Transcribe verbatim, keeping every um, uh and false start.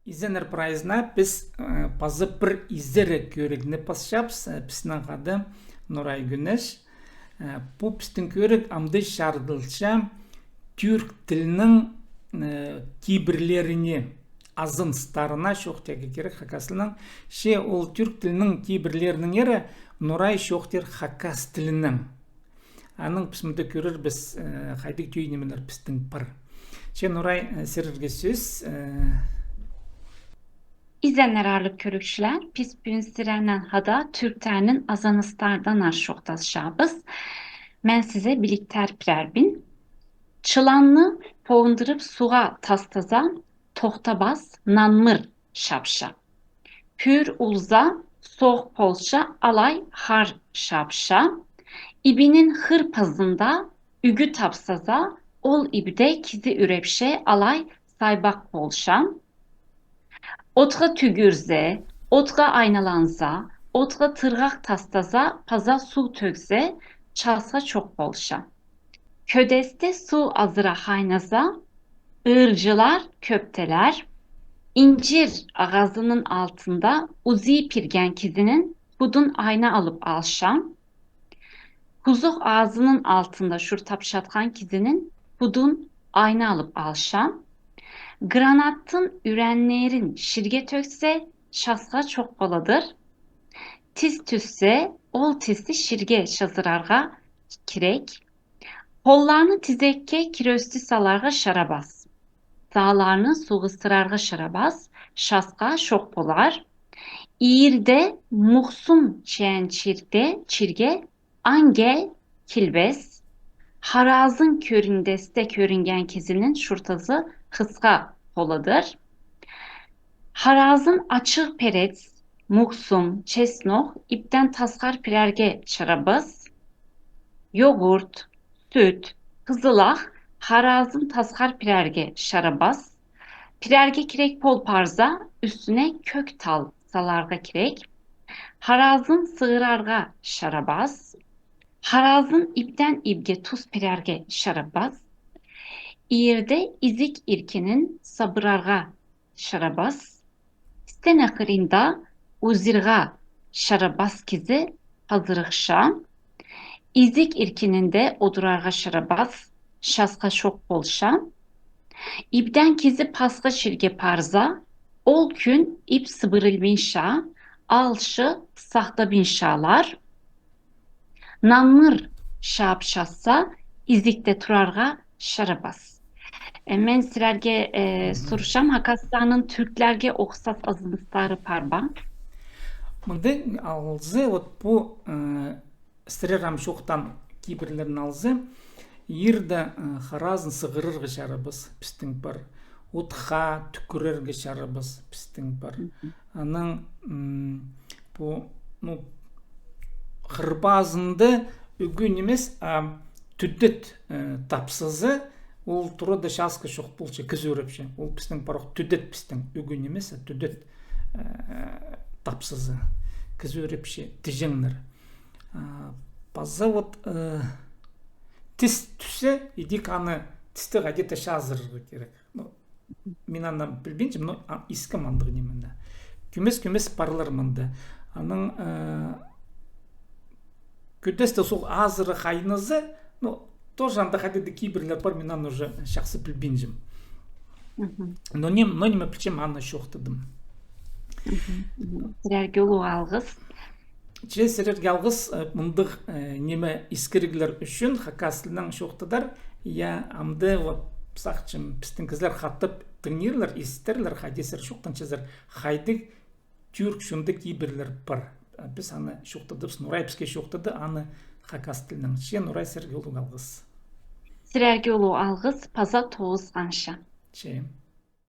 Изеннер прайзына піс, э, паза пір изере кӧрігні пасчабыс, э, пістің хада Нурай Кӱнеш. Э, пу пістің кӧріг амды чарыдылча тӱрк тілінің, э, кибірлеріне, азыныстарына чоохтирға кирек хакас тілінең. Че ол тӱрк тілінің кибірлерінің ері Нурай чоохтир хакас тілінең. Анаң піс мында кӧрербіс, э, хайдағ тӧӧй нимелер пістің пар. Че, Нурай, э, сірерге сӧс, э. Изеннер, аарлығ кӧрігҷілер, піс пӱӱн сірернең хада тӱрк тілінең азыныстардаң чоохтасчабыс. Мин сізге піліктіріп пирербін. Чыланны поңдырып суға тастаза, тохтабас, нанмыр чапча. Пӱӱр улза, соох полча, алай хар чапча. Ибінің хыр пазында ӱгӱ тапсаза, ол ибде кізі ӱрепче, алай сайбах полча. Отха тӱгӱрзе, отха айналанза, отха тырғах тастаза, паза суғ тӧкзе, часха чох полча. Кӧдесте суғ азыра хайназа, ыырҷылар кӧптелер. Инҷір ағазының алтында узии пирген кізінің пудын айна алып алча. Кузуғ азының алтында чуртапчатхан кізінің пудын айна алып алча. Гранаттың ӱреннерін чирге тӧксе, часха чох поладыр. Тіс тӱссе, ол тісті чирге чазырарға кирек. Холларны тизекке кирӧсті саларға чарабас. Сааларны суғыстырарға чарабас, часха чох полар. Иирде мухсум чаан чирде чирге аңгел килбес. Харазын кӧріндесте кӧрінген кізінің чуртазы хысха поладыр. Харазын ачығ перец, мухсум, чеснок, иптең тасхар пирерге чарабас. Йогурт, сӱт, хызылах, харазын тасхар пирерге чарабас. Пирерге кирек пол парза, ӱстӱне кӧк тал саларға кирек. Харазын сығырарға чарабас. Харазын иптең ибге тус пирерге чарабас. Иирде изік иркенін сабырарға чарабас. Стене хыринда узирға чарабас кізі пазырыхча. Изік иркенінде одырарға чарабас, часха чох полча. Иптең кізі пасха чирге парза, ол кӱн ип сыбырылбинча, алчы сахтабинчалар. Нанмыр чапчаза, изікте турарға чарабас. Э, мин сірерге, э, сурчам, хакастарның тӱрклерге охсас азыныстары пар ба? Мында алза, вот пу, э, сірер ам чоохтаан кибірлерін алза, иирде, э, харазын сығырарға чарабас, пістің пар. Отха тӱкӱрерге чарабас, пістің пар. Анаң, м, пу, ну, хыр пазында ӱгӱ нимес, а тӱдет, э, тапсаза, ол турада часха чох полча, кізі ӱрепче. Ол пістің парох тӱдет пістің, ӱгӱ нимес, а тӱдет, э, тапсаза, кізі ӱрепче, тіҷеңнер. А, паза вот, э, тіс тӱссе, идӧк аны тісті хайди-да чазырарға кирек. Ну, мин аны пілбинчем, но, а, искем андағ нимені. Кӧмес-кӧмес парлар мында. Анаң, э, кӧдесте суғ азыра хайназа, ну, тоже анда хайди-да кибірлер пар, мин аны уже чахсы пілбинчем. Но ним-, но ниме пілчем, аны чоохтадым. Сірерге улуғ алғыс. Че сірерге алғыс, э, мындағ, э, ниме, искіріглер ӱчӱн, хакас тілінең чоохтадар. Я, амды, вот, сағынчам, пістің кізілер хатап тыңнирзар, истерлер, хайди сірер чоохтанчазар, хайдағ тӱрк чонда кибірлер пар. Піс аны чоохтадыбыс, Нурай піске чоохтады аны хакас тілінең. Че, Нурай, сірерге улуғ алғыс. Сірерге улуғ алғыс, паза тоғысханҷа. Че.